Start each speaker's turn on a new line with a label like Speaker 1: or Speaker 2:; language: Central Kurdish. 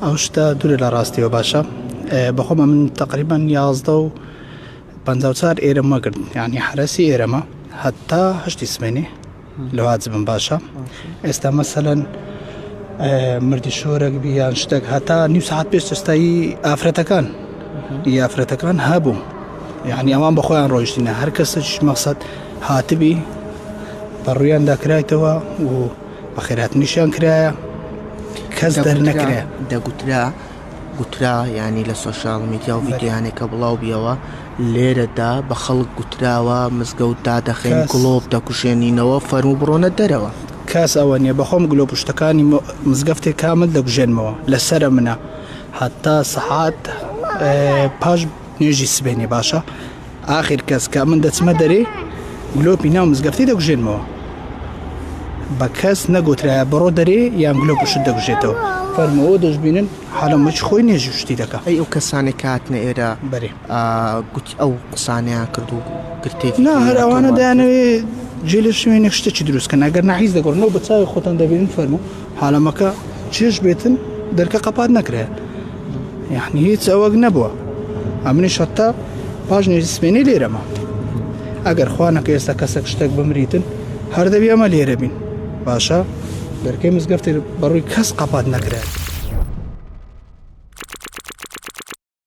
Speaker 1: ئەو شتە دوورە لە ڕاستیەوە باشە بەخۆم من تقریبان 11 و 54 ئێرەم وەگرت یعنی حرەسی ئێرەمە هەتا هەشتی سمێنێ لە واجبم باشە ئێستا مەسەلەن مردی شۆرەک بیان شتێک هەتا نیو ساعت پێش ئێستایی ئافرەتەکان ئافرەتەکان هەبوو یعنی ئەوان بە خۆیان ڕۆیشتینە هەر کەسێکیش مەقسەد هاتبی بە ڕوویاندا کرایتەوە و بە خێراتنیشیان کرایە کەس دەرنەکرێ
Speaker 2: دەگوترا گوترا یانی لە سۆشیال میدیا و ڤیدیۆیانێک کە بڵاو بیەوە لێرەدا بە خەڵک گوتراوە مزگەوت دادەخەین گڵۆپ دەکوژێنینەوە فەرموو بڕۆنە دەرەوە.
Speaker 1: کەس ئەوە نیە بەخۆم گلۆپ و شتەکانی مزگەفتێ کامل دەکوژێنمەوە لەسەرە منە هەتا سەعات پاش نوێژی سبێنێ باشە ئاخر کەس کە من دەچمە دەرێ گلۆپی ناو مزگەفتی دەکوژێنمەوە بە کەس نەگوترایە بڕۆ دەرێ یان گلۆپ شت دەکوژێتەوە فەرمەوە دەشببینن حالەمەچ خۆی نێژی شتی دەکە
Speaker 2: ئەی ئەو کەسانێک کە هاتنە ئێرە
Speaker 1: بەرێ
Speaker 2: گوتی ئەو قسانیان کرد و گرتێکی
Speaker 1: نا هەر ئەوانە دەیانەوێ جێ لە شوێنێک شتێکی دروستکەن ئەگەر ناحیز دەگۆڕنەوە بە چاوی خۆتان دەبینن فەرموو حالەمەکە چێش بێتن دەرکە قەپات نەکرێ یعنی هیچ ئەوەک نەبووە ئەمنیش هەتا پاش نوێژی سمێنی لێرەمە ئەگەر خوانەکە ئێستا کەسێک شتێک بمریتن هەر دەبی ئەمە لێرە بین باشە دەرکەی مزگەفتی بەڕووی کەس قەپات نەکرێت.